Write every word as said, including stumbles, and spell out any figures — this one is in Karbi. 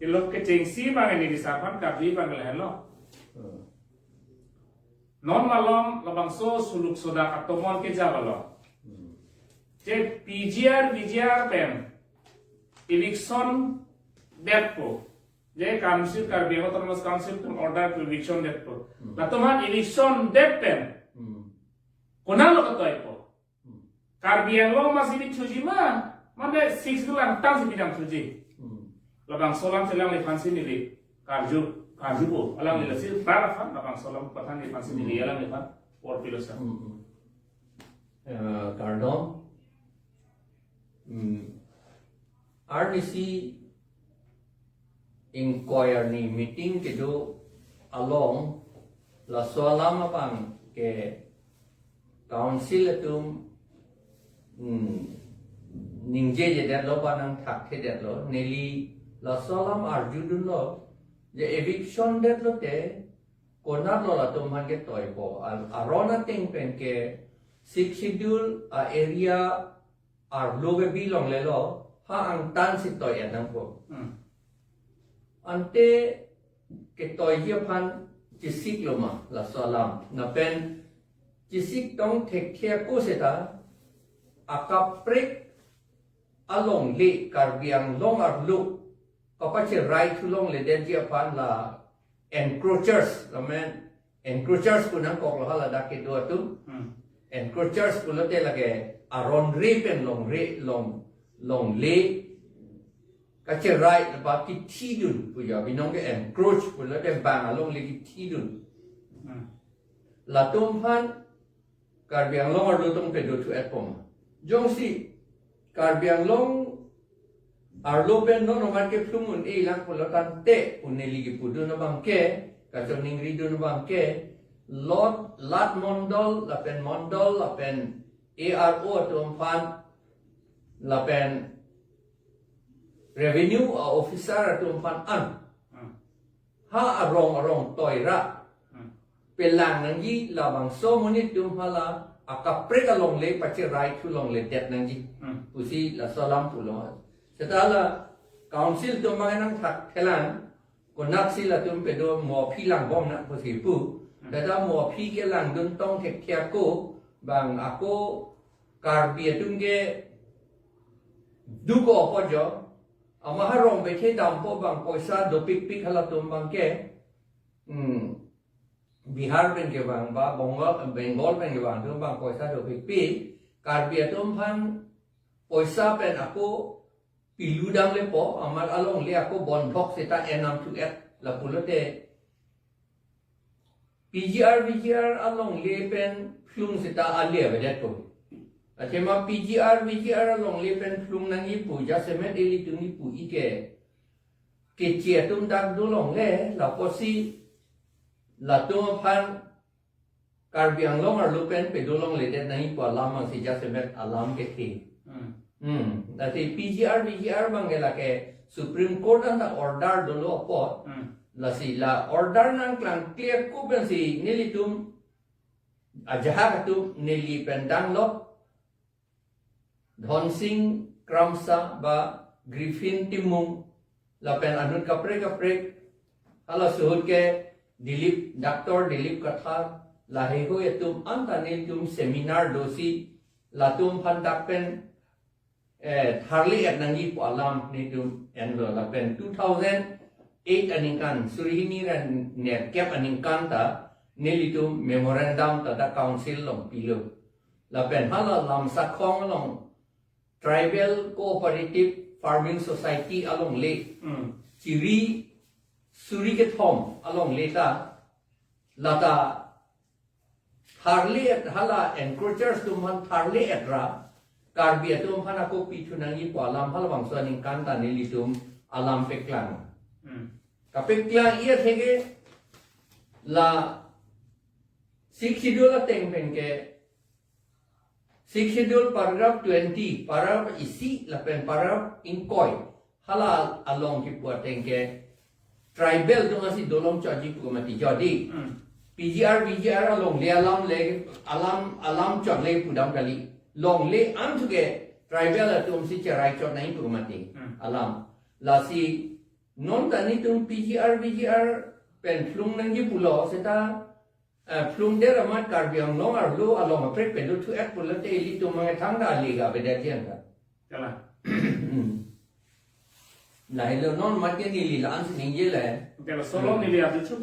Ilok kechengsi abang ini di sapan Karbi abang lahenlo. Hmm. Non malom labangso suluk sodak atomon keja abang lo. Hmm. Je P G R, V G R pen eviction detpo. Je council, Karbi Anglong Autonomous Council atum order pu eviction detpo. Hmm. Latum aphan eviction det pen. Hmm. Konat lo katoipo. Hmm. Karbi Anglong masi bi thuji ma, mane Sixth Schedule angtan si bidam thuji. Hmm. Labangso alam si alangliphan si neli karju, karjupo, alangli Hmm. lasi rat aphan, labangso alam pathan neliphan si neli Hmm. alangliphan por pilo sa. Hmm, hmm. Eh, kardom. Hmm. Arnisi ingkoi arni meeting kedo along laso alam abang ke council atum, hmm, ningjejedetlo ba nangthakthedetlo, neli laso alam arjudunlo, je eviction detlo te, konat lo latum aphan ketoipo, ar-, aron ateng pen ke Sixth Schedule a-area arlo ke bilong lelo, ha angtan si toi nangpo. Hmm. Ante ketoiji aphan chesiklo ma laso alam. Lapen chesik tong thekthe ako seta akaprek alongle Karbi Anglong arlo kapacherai thu longledetji aphan la encroachers, lamen encroachers pu nangkoklo hala dak kedo atum. Hmm. Encroachers pulote lake aron re pen longre, long, longle kacherai ba kithidun pu ya, binong ke encroach pulote bang alongle kithidun. Hmm. Latum aphan Karbi Anglong arlo tong pedo thu-etpo ma. Jongsi Karbi Anglong arlo pen non omat kephlung un-e lang pulo tangte pu neli kipudun abang ke, kachoningridun abang ke, lot, lat mondol, lapen mondol, lapen A R O atum aphan, lapen revenue officer atum aphan an. Hmm. Ha arong arong toi ra. Hmm. Pelang nangji labangso amonit atum hala akaprek alongle pacherai thu longledet nangji. Hmm. Pusi laso alam pulo. Seta la council atum abang nangthakthelang, konatsi latum pedo mo aphi langbom nang pusi pu. Hmm. Seta mo aphi kelangdun tong thekthe ako, bang ako Karbi atum ke duko apo jo, ama ha rong bethe dampo bang poisa dopikpik halatum abang ke, hmm, Bihar pen kevang ba Bengal, Bengal pen kevang atum abang poisa dopikpik, Karbi atum aphan poisa pen ako pilu damlepo, amat alongle ako bondhok seta enam thu-et lapulote P G R, V G R alongle pen phlung seta ale avedetpo. Athema P G R, V G R alongle pen phlung nangji pu jasemet ilitum kipu-i ke, keche atum dak dolongle, lapusi latum aphan Karbi Anglong arlo pen pedo longledet nangji pu alam abang si jasemet alam kethe. Hmm. Hmm. Lasi P G R, V G R abang ke lake Supreme Court anta order dolo apot. Hmm. Lasi la order nangklangkle ako pensi nelitum ajahak atum neli pen danglo, Dhonsing Kramsa ba Griffin Timung, lapen anut kaprek kaprek, halaso ahut ke Dilip, Doctor Dilip Kathar, laheihui atum anta nelitum seminar dosi, latum aphan dak pen, eh, tharle-et nangji pu alam nelitum enlo, lapen two thousand eight aningkan, suri hini ra nerkep aningkan ta, nelitum memorandum ta dak council along pilo. Lapen hala Lamsakhong along Tribal Cooperative Farming Society alongle. Hmm. Chiri suri kethom alongle ta, lata tharle-et hala encroachers atum aphan tharle-et ra, Karbi atum aphan ako pithu nangji pu alam halabangso aningkan ta nelitum alam peklang. Hmm. Kapeklang-i atheke la Sixth Schedule ateng pen ke, Sixth Schedule paragraph twenty, paragraph isi lapen paragraph ingkoi, hala along kipu ateng ke tribal atum asi dolong chotji pu mati, jodi. Hmm. P G R, V G R alongle alam le, alam, alam chotle pudam kali. Longle an thu ke tribal atum si cherai chot nangji pu mati. Hmm. Alam. Lasi Non ta netum P G R, V G R pen phlung nangji pulo seta, eh, phlung der amat Karbi Anglong arlo along kaprek pen dothu-et pulote ilitum mangthangta ali ga beda jian ta. Kalang. Lahelo non mat ke neli la-an si ningje le. Kalang, solo neli adu chu